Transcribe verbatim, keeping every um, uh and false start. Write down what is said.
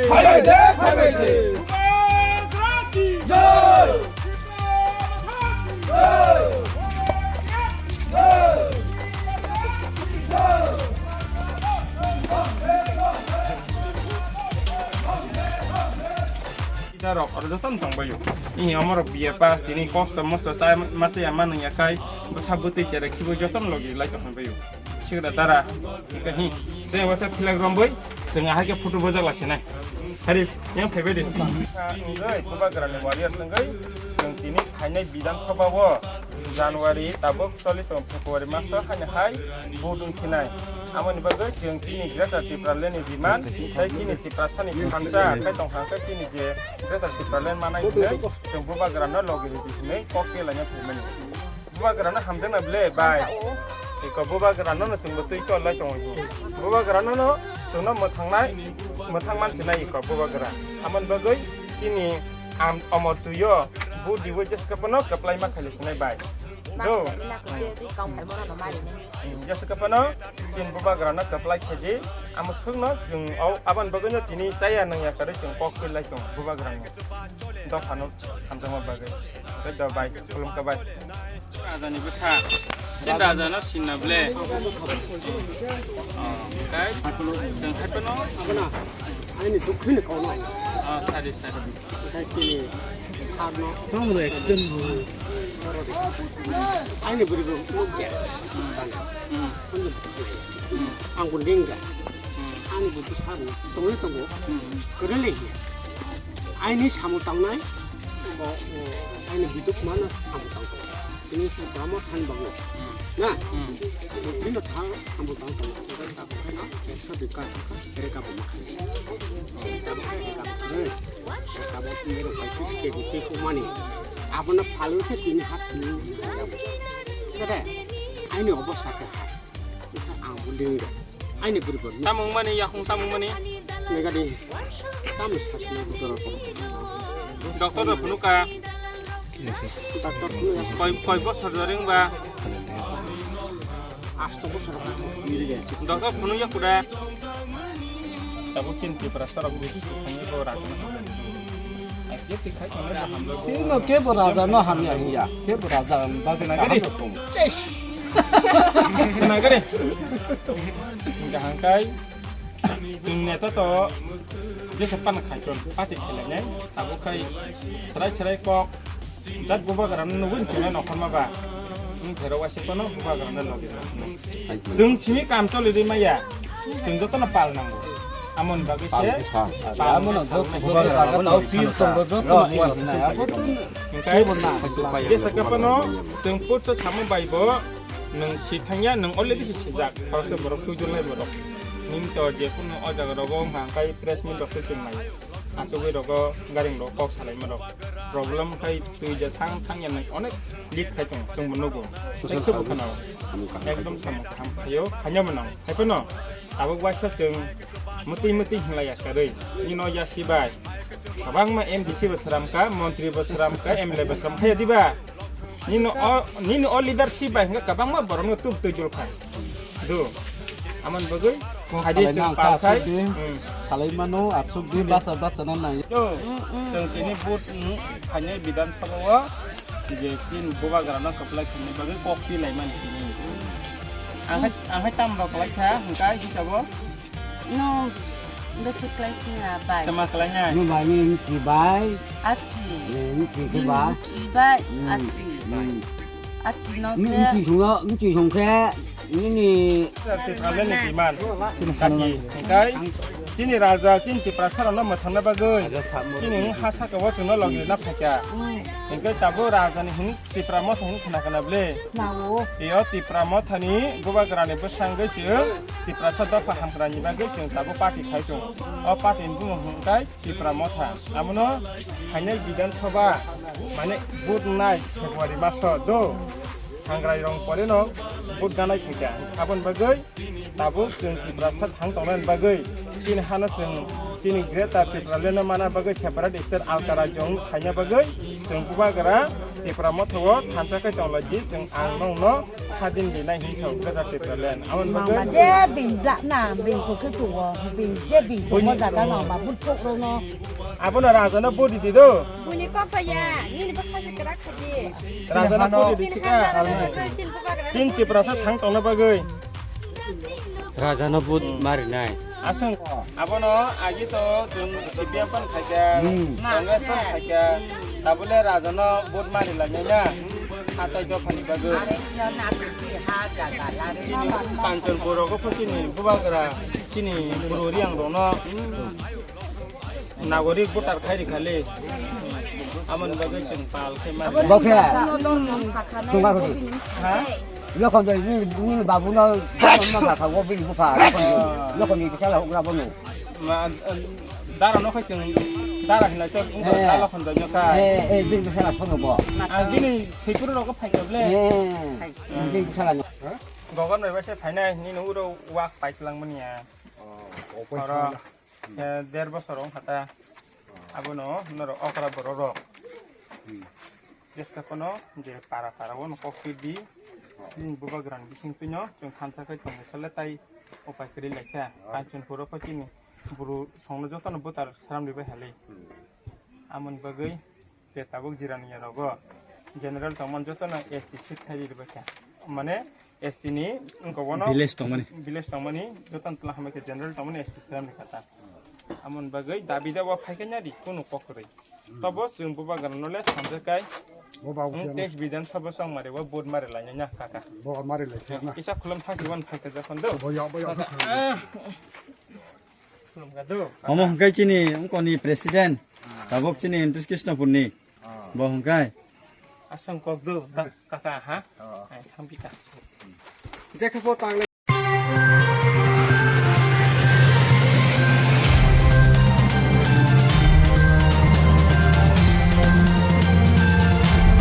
Phaibai de, phaibai de. Jai! Kita rok oro joto no tongbaio. Ini omorok B A pass, tini kosto mosto chai masa ya manung ya kai, bwsa bwtwi chera khibo joto no logi lai tongbaio. Sikra dara, ika hi, tei wasa philak romboi, chwng ahai khe photo bojak lasinai. Hari, yang phaibai de. Wngwi, Bubagrani warrior wngwi, chwng tini phainai Bidhan Sabha o January tabuk choli tongo February maso haino hai vote wngkhinai. Amoni bagwi chwng chini Greater Tipraland ni demand, tei chini Tiprasani thansa, khai tongkha khe chini je Greater Tipraland manai hinwi, chwng Bubagrano logi ridi hinwi kok tei laina phaimani. Bubagrano hamjakna ble bai. Iko Bubagrano no chwngbo twi chol lai tongo hi. Bubagrano no chwngno mwthangnai, mwthang mansinai iko Bubagra. Amoni bagwi chini am-, omor twi o bu dibo jeska phano kwplai ma khaili sinai bai. Do. Jeska phano chin Bubagrano kwplai khaidi. Amo swkno chwng o aboni bagwino tini chaya nangya kwrwi chwng kok twi lai tongo Bubagrano. Dophano hamjakma bagwi. Tei do bai, khulumkha bai. Rajani bwsa. Chin rajano sinna ble. Oh, kai. Chwng hai phano. Aini dukhu ni kauna. Oh, sadi, sadi. Kai chini harno. Tong re, ekdom. Aini bwrwi bo nukya. Hmm. Hmm. Ang bo lengra. Hmm. Ani bo bwsarok tongwi tongo. Hmm. Kwrwile hiya. Aini samung tangnai, bo, o, aini biduk mano samung tang tongo. Tini se tamo than bango. Hmm. Na? Hmm. Bo tini thang samung tang tongo. Tabuk khe no, ekso dui ka thang kha, ere ka bo ma kha. Tabuk khe ere ka bo kha. Tabuk khe ere ka bo kha. Abono phalwi khe tini hap tini. Khe de, aini obo sa khe hap. Ang bo lengra. Aini bwrwi bo. Tamung mani, yakung tamung mani. Nega di. Tamung sasni bwtoro. Doctor rok phunukha. Doctor phunukha. Koi, koi bosor joring ba. Asto bosor. Doctor phunukya kuda. Tabuk chin Tripura sorok busi thangwi bo rang. Tino kebo raja no hamya hiya, kebo raja bagwi Nagari. Kaham tong. Nagari. Hingka hangkai, chwng neto to jesa pan khai ton, party khelai nai, abo khai, serai serai kok, jat Bubagrano nugwi chwngno nokhorma ba, wng phero waisa kono Bubagrano logi. Chwng simi kam choli di maya, chwng jotono pal nango. Amoni bagwi se pal. Amoni joto joto saga tao pil tongo joto no pal nai. Abo to kebo na. Jesa kapano chwng putsa samung bai bo nwng si thangya, nwng already si sijak. Khoroksa borok twijolnai borok. Nini to je kunu o jaga rogo wngkha hwnkhai press meet rok se chwng nai. Achugwi rogo garing rok kok salaima rok. Problem khai twi je thang thang ya nai onek leak khai tongo chwng bo nugo. Social service. Ekdom samung kaham khaio, khaina mano. Hai phano tabuk waisa chwng mwtwi mwtwi hinlai ya karwi. Nino yasi bai. Kwbangma M D C bo sramkha, montri bo sramkha, M L A bo sramkha ya diba? Nino o, nino o leadership bai hwnka kwbangma borokno tuk twi dulkha. Do. Amon bagwi kok haidi salai chwng nang pal kha, khai. Achuk di, hmm, salai mano, achuk di, bacha, bacha na nai. Do. Mm, mm. Chwng tini vote, mm, khainai Bidhan Sabha o je chin Bubagrano kwplai khainai bagwi kok twi lai mani tini. Ang hai, ang hai tam rok lai kha, hwnka hisabo. No, bwswk klai khe na bai. Tama klai nai. No bai ni mchi bai. Achi. Ni mchi khe ba. Ni mchi bai. Hmm. Achi. Hmm. Achi no khe. Mchi sung lo, mchi sung khe. Nini. Tiprasani demand. Kaki. Hingkai. Chini raja, chini Tiprasa rok no mwthangna bagwi. Chini ha saka o chwngno logi na phaikha. Hmm. Hingkai tabuk raja ni hin Tipra motha hin khna khna ble. Nao. Iyo Tipra mothani Bubagrani bwsangwi chwng Tiprasa dopha hamkrai ni bagwi chwng tabuk party khai tongo. O party ni bumung hwnkhe Tipra motha. Abono phainai Bidhan Sabha mane vote nai February maso do. Hangrai rong pore no vote ganai khaikha. Aboni bagwi tabuk chwng Tiprasa thang tongnani bagwi chini hano chwng chini Greater Tipraland no mana bagwi separate state alka rajyo wng khaina bagwi chwng Bubagra Tipra motha o thansa khe tonglaidi chwng ang nokno Hadin di nai hin thok gada Tipraland. Amon bagwi. Mama je bing bla na bing ko khe tuwo bing je bing ko mo jaga no ba but thok ro no. Abono raja no bodi di do. Buni kok ba ya, nini ba khasi kra khaji. Raja no bodi di sika. Sin Tiprasa thang tongna bagwi. Raja no but mari nai. Aswng abono agi to chwng C P M pan khaikha, Congress pan khaikha, tabule raja no vote mari lainai na, hatai dophani bagwi. Chini Kanchanpur rogo pho chini bubagra, chini buru riang rono nagorik voter khai rikhali. Amoni bagwi chwng pal khai mani. Bokhe. Tungma khudi. Ha? Lokon doi ni, ni babu no, no, no, baka wo bini bupha, lokon doi, lokon doi kisa la ugra bono. Ma, dara no khai chwng, dara hinai to, ugra lokon doi no khai. Eh, eh, bini bupha la sono bo. Ah, bini thwipuru rok phai kha ble. Eh, bini bupha la no. Gogon bai se phainai, nini uro wak pai tlang mani ya. Oh, oh, oro. Eh, der bosor wng kha ta. Abono norok okra borok rok. Jeska kono je para para o no kok twi di. Chini bubagrani bising twino chwng thansa khai tongwi sale tai upai kwrwi lai kha. Kanchanpuro pho chini buru songno jotono butar sram ribai halai. Amoni bagwi je tabuk jirani ya rogo general tongmani jotono S T seat khai ribai kha. Mane S T ni wngkha bono village tongmani. Village tongmani, jotono tla hambai khe general tongmani S T swnamni kha ta. Amoni bagwi dabi da bo phai khe nadi kunu kok kwrwi. Tobo chwng bubagrano le sanjak kai. Bo ba wng test Bidhan Sabha song mari bo vote mari lainai na kaka. Bo mari lai khe na. Kisa khulum thangsi wan phai khe jakhon do. Bo ya, bo ya. Ah. Khulum kha do. Omo hwnkhe chini wngkoni president. Tabuk chini Indus Krishnapurni. Bo hwnkhe. Aswng kok do, da, kaka, ha? Ai, thang pika. Jekhe pho tangle